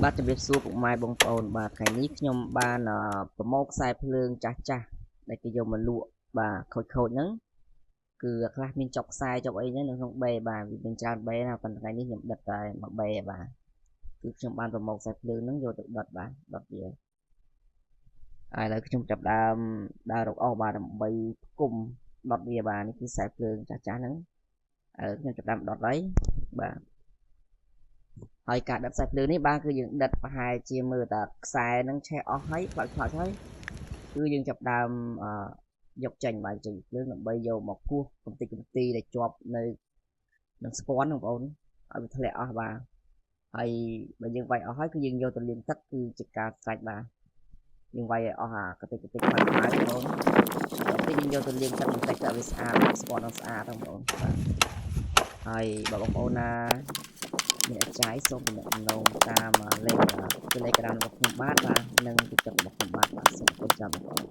បាទជំរាបសួរពុកម៉ែបងប្អូនបាទថ្ងៃនេះខ្ញុំបានប្រមូលខ្សែភ្លើងចាស់ចាស់ដែលគេយកមកលក់បាទខូចខូចហ្នឹងគឺខ្លះមានចុកខ្សែចុកអីហ្នឹងនៅក្នុងបេបាទវាមានច្រើនបេណាប៉ុន្តែថ្ងៃនេះខ្ញុំដិតតែមួយបេបាទគឺខ្ញុំបានប្រមូលខ្សែភ្លើងហ្នឹងយកទៅដុតបាទដុតវាហើយឥឡូវខ្ញុំចាប់ដើមដើររកអស់បាទដើម្បីផ្គុំដុតវាបាទនេះគឺខ្សែភ្លើងចាស់ចាស់ហ្នឹងឥឡូវខ្ញុំចាប់ដើមដុតហើយបាទហើយការដិតខ្សែភ្លើងនេះបាទគឺយើងដិតប្រហែលជាមើលតែខ្សែហ្នឹងឆេះអស់ហើយខ្លោចខ្លោចហើយគឺយើងចាប់ដើមយកចេញបាទចេញភ្លើងដើម្បីយកមកគោះកំតិចកំទីដែលជាប់នៅនឹងស្ពាន់បងប្អូនឲ្យវាធ្លាក់អស់បាទហើយបើយើងវាយអស់ហើយគឺយើងយកទៅលាងទឹកគឺជាការស្រេចបាទយើងវាយឲ្យអស់អាកតិចកតិចខ្មៅខ្មៅបងប្អូនដល់ពេលយើងយកទៅលាងទឹកបន្តិចទៅវាស្អាតស្ពាន់នឹងស្អាតបងប្អូនបាទហើយបើបងប្អូនណាមានអចាយសូមទំនាក់ទំនងតាមលេខ Telegram របស់ខ្ញុំបាទបាទនិង TikTok របស់ខ្ញុំបាទបាទសូមអរគុណច្រើនបងប្អូន។